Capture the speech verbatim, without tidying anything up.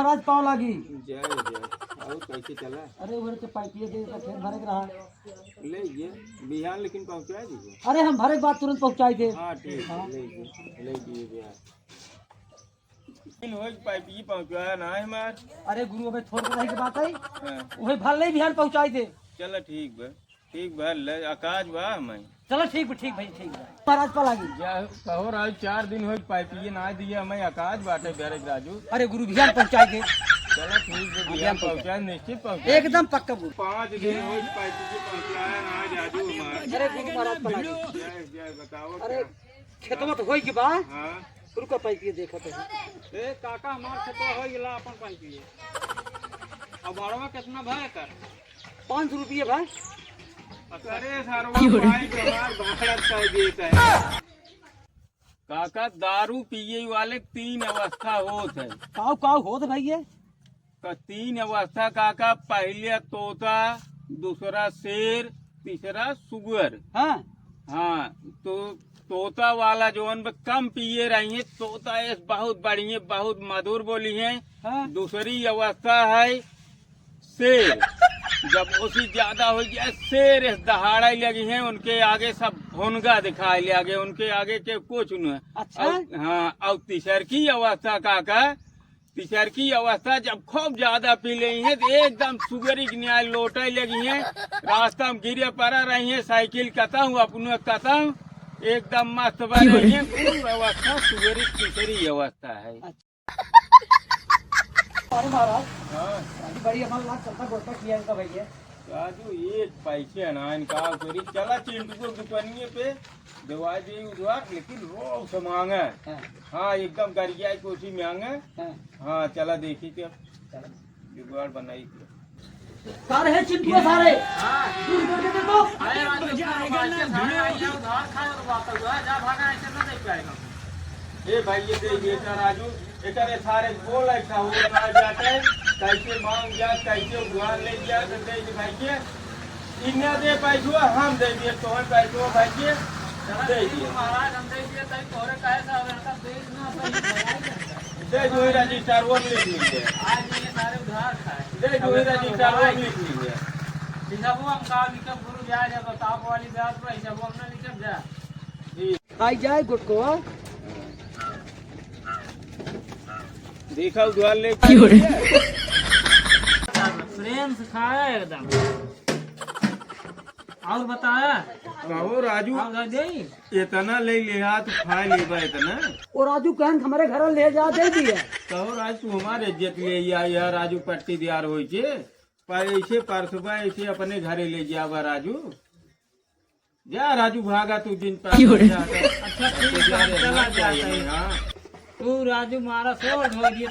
आज पाँव लागी। जय जय। और कैसे चला? अरे, उधर के पाइपिए दे तो फिर भरे के रहा। ले ये बिहान लेकिन पहुँचा दीजिए। अरे, हम भरे के बाद तुरंत पहुँचाई दे। हाँ, ठीक है, हाँ। ले दीजिए, ले दीजिए बिहान। दिन होई पाइपिए पहुँचाया ना है हमार। अरे गुरु, अबे थोड़ के रहे के बात है। हाँ। वही भर ले बिहान पहुँचाई दे। चला ठीक बा। ठीक बा, ले, अकाज बा हमें। चलो ठीक बा, ठीक भाई, ठीक बा। महाराज पा लागी। जा, कहो राजू, चार दिन होई पाइपिए ना दिया हमें, अकाज बाटे बेरेक राजू। अरे गुरु, बिहान पहुँचाई दे। चलो ठीक बा, हाँ, बिहान बिहान पहुँचाई। पहुँचाए, निश्चित पहुँचाए। एकदम पक्का गुरु। पाँच दिन होई पाइपिए पहुँचाया ना राजू हमार। अरे गुरु महाराज पा लागी। जय, जय, बताओ अरे क्या? खेतवा तो होई के बा। हाँ। रुको, पाइपिए देखत है। ए काका, हमार खेतवा होई गेला अपन पाइपिए। अब भाड़वा कितना भा एकर? पाँच सौ रुपये भाई। अरे सरवा, भाई के हमार भाड़ा तय देत है। काका, दारू पिए वाले के तीन अवस्था होत है। काऊ काऊ होत भाई ये? का तीन अवस्था काका, पहले तोता, दूसरा शेर, तीसरा सुअर। हाँ। हाँ, तो तोता वाला जौन बा कम पिए रही है, तोता ऐस बहुत बढ़िया, बहुत मधुर बोली है। हाँ। दूसरी अवस्था है शेर, जब ओसी ज्यादा हो जाए, शेर ऐस दहाड़े लगी है, उनके आगे सब भोनगा दिखाए लगे, उनके आगे के कुछ न। अच्छा। और, हाँ, और तीसर की अवस्था काका, पिछड़की अवस्था जब खूब ज्यादा पी लेई है, तो एकदम सुअरी के न्याय लोटे लगी है। रास्ता में गिरे पड़ा रही है, साइकिल कतहूँ, अपने कतहूँ, एकदम मस्त बन रही है। कुल अवस्था सुअरी की पिछड़ी अवस्था है। अरे महाराज, हाँ। अभी बड़ी हमारे लाग चलता गोटा किया है भैया। राजू, एक पैसे ना इनका करी। चला चिंटू को दुकानिए पे देवाई दे उधार, लेकिन रोब से मांगे। हाँ। हाँ, एकदम गरियाई कोठी मांगे। हाँ। हाँ, चला देखी के चला। जुगाड़ बनाई के। सारे है चिंटू सारे। हाँ। दूर करके देखो। अरे राजू, इतना मोबाइल के सारे आई है, उधार खाए और बात हुआ, जा भागा, ऐसे ना दे पाएगा। ए भाई, ये दे, ये कर राजू, एकरे सारे बोल ऐसा हो ना जाते, कैसे मांग जा, कैसे उधार ले जा, तो दे दे भाई के। इन्ना दे पैसवा, हम दे दिए, तोहर पैसवा भाई के, दे दिए। महाराज, हम दे दिए, तई तोहरे कहे से अगर का दे ना, तो दे दो, रजिस्टर वो लिख लीजिए। आज ये सारे उधार खाए। दे दो, रजिस्टर वो लिख लीजिए। हिसाबो हम का लिखब, गुरु ब्याज है, बताओ वाली ब्याज पर हिसाबो हम ना लिखब जा। आई जाए गुटकवा। देखा उधार ले। प्रेम से खाया एकदम। और बताया? कहो राजू, और दे दे। इतना ले ले आ, तू खा लेबा इतना। ओ राजू, कहन हमारे घर ले जा, दे दिए। कहो राजू, तू हमारे इज्जत ले आ यार, राजू पट्टीदार होई छे। पर ऐसे परसबा ऐसे अपने घरे ले जाबा राजू। जा राजू, भागा तू, दिन पर क्यों रे? जा, जा। अच्छा, ठीक है, जा रे, चला ना जाते चाहिए, हैं। हाँ। तू राजू मारा सो ढोलिए।